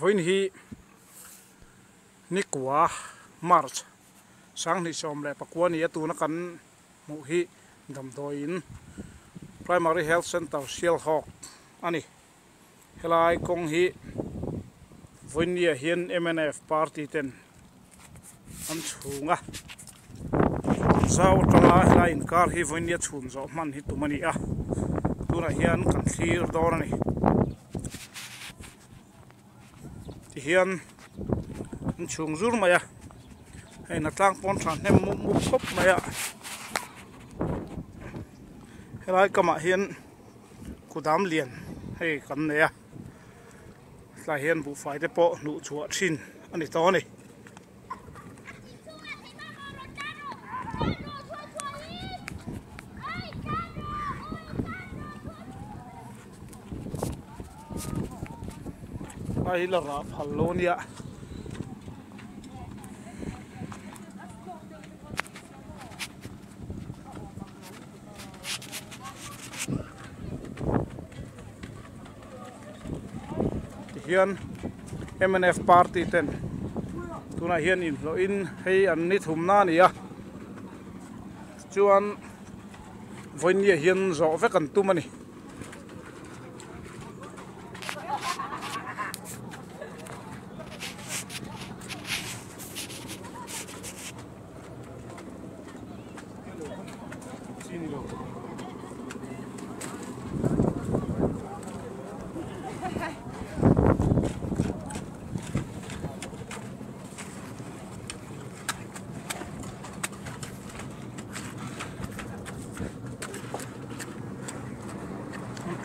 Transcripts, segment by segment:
Vawiin hi Nikua, March, 2019 ni a tuna kan hmuh hi damdawiin Primary Health Centre Sialhawk a ni. Helai kawng hi vawiin ah hian mnf party ten an chhung a, zau atanga helai inkar hi vawiin a chhun zawh hman hi tum a ni a, tunah hian kan thlir dawn a ni. Tihian an chhung zur mai a, hei hnatlang pawn tha hnem mup mup khawp mai a, helai kamah hian. Kudam lian hei kan nei a tlai hian buhfai te pawh hnuh chhuah thin a ni tawh a ni. Ai hi la rah phal lo ania. Tihian mnf party ten tunah hian inhlawhin hei an ni thumna a ni a chuan vawinia hian zawh vek an tum a ni.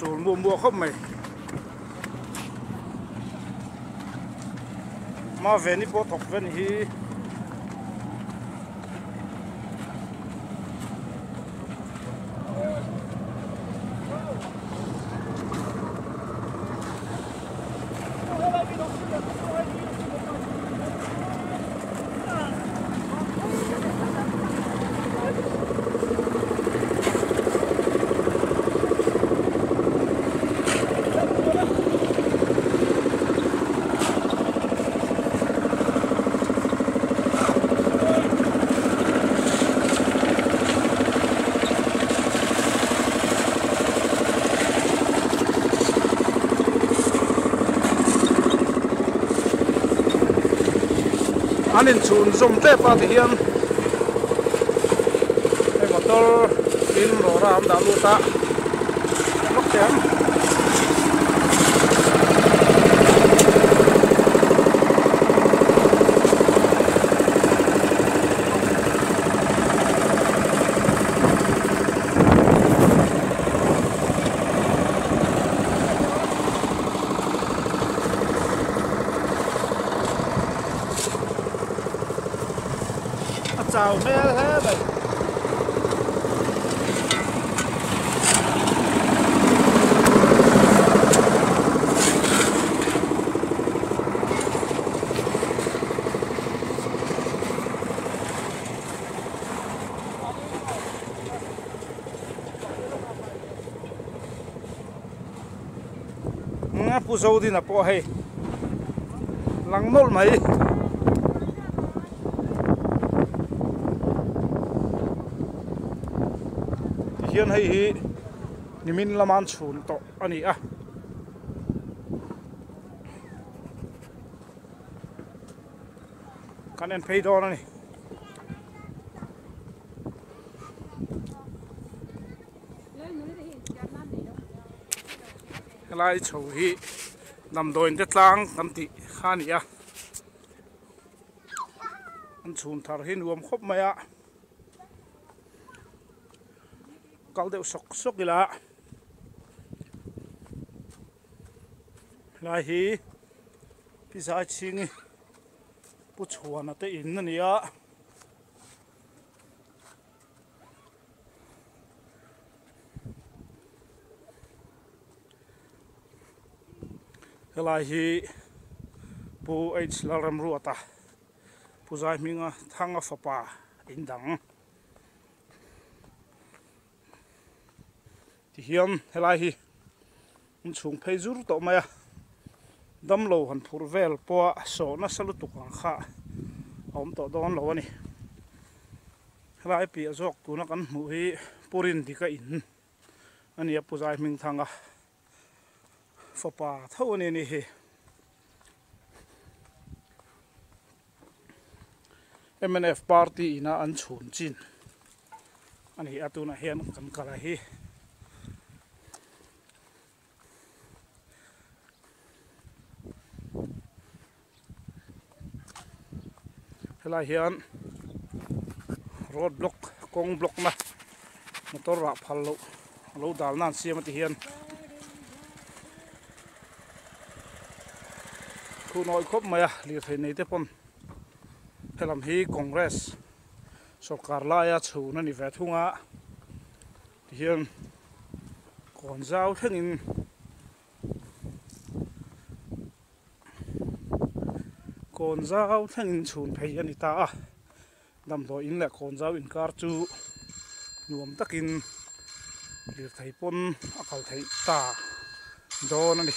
Tul muah muah khawp mai ma veni pawh thawk ven hi. An inchhun zawm tep a tihian hei motor tin rawra an dah lut a lawk teh ang. A chau hmel hle mai. Pu Zodina pawh hei lang nawlh mai. Tihian hei hi nimin lama an chhun tawh a ni a. Kan en phei dawn a ni. Helai chho hi damdawiin te tlang kan tih kha a ni a an chhun thar hi nuam khawp mai a kal deuh sawk sawk ila helai hi pi zai chhingi pu chhuana te in a ni a. Helai hi Pu H Lalramruata Pu Zai hminga Thanga fapa in dang tihian helai hi an chhung phei zur tawh mai a. Damlo han phurh vel pawha sawh nasa lutuk ang kha a awm tawh dawn lo a ni. Helai piah zawk tuna kan hmuh hi Pu Rindika in a ni a, Pu Zai Hmingthanga fapa tho a ni a ni hi. Mnf party ina an chhun chin a ni a tunah hian kan kal a hi. Helai hian road block kawng block na motor rah phal loh a lo dal nan siam a ti hian thu nawi khawp mai a lirthei nei te pawn helam hi congress sawrkar laia chhun a ni ve thung a. Tihian kawn zau thlengin kawn zau thlengin chhun phei a ni ta a, damdawi in leh kawn zau inkar chu nuam takin lirthei pawn a kal theih ta dawn a ni.